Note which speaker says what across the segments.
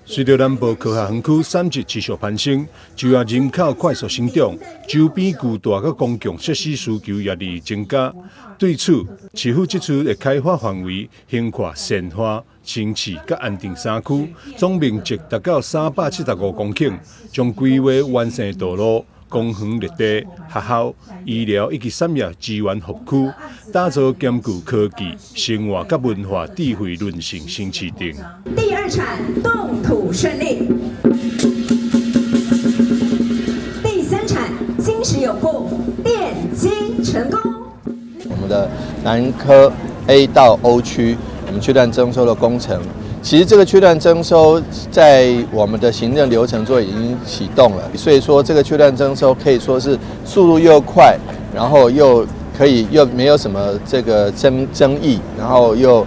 Speaker 1: 隨著南部科學園區產值持續攀升，就業人口快速成長，周邊巨大佮公共設施需求也日益增加。對此，市府這次的開發範圍橫跨善化、新市佮安定三區，總面積達到375公頃，將規劃完善道路、公園綠地、學校、醫療以及產業資源服區，打造兼具科技、生活佮文化智慧韌性新市鎮。
Speaker 2: 第二產動土順利，第三產金石有鋪奠基成功。
Speaker 3: 我們的南科 A 到 O 區，我們區段徵收的工程。其實這個區段徵收在我們的行政流程中已經啟動了，所以說這個區段徵收可以說是速度又快，然後又可以又沒有什麼這個爭議，然後又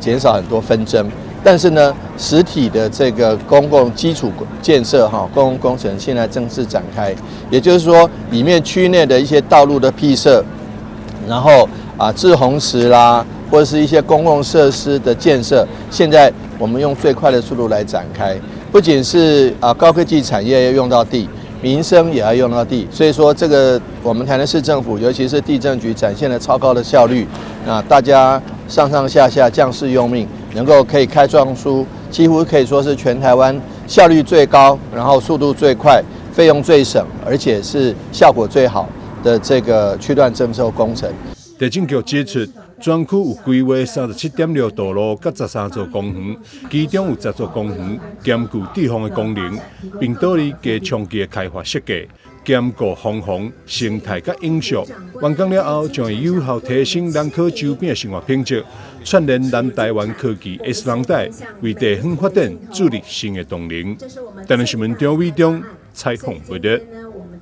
Speaker 3: 減少很多紛爭。但是呢，實體的這個公共基礎建設哈，公共工程現在正式展開，也就是說，裡面區內的一些道路的闢設，然後啊滯洪池啦，或者是一些公共設施的建設，現在我們用最快的速度來展開。不僅是啊高科技產業要用到地，民生也要用到地，所以說這個我們台南市政府，尤其是地政局展現了超高的效率。啊，大家上上下下將士用命，能夠可以開創出幾乎可以說是全台灣效率最高，然後速度最快，費用最省，而且是效果最好的這個區段徵收工程。
Speaker 1: 地政局指出，全區有規劃37.6道路佮13座公園，其中有10座公園兼具置防的功能，並導入加長期的開發設計，兼顧防洪、生態佮永續。完工了後，將會有效提升南科周邊的生活品質，串聯南台灣科技 S 廊帶，為地方發展注入新的動能。台南新聞張偉中採訪報導。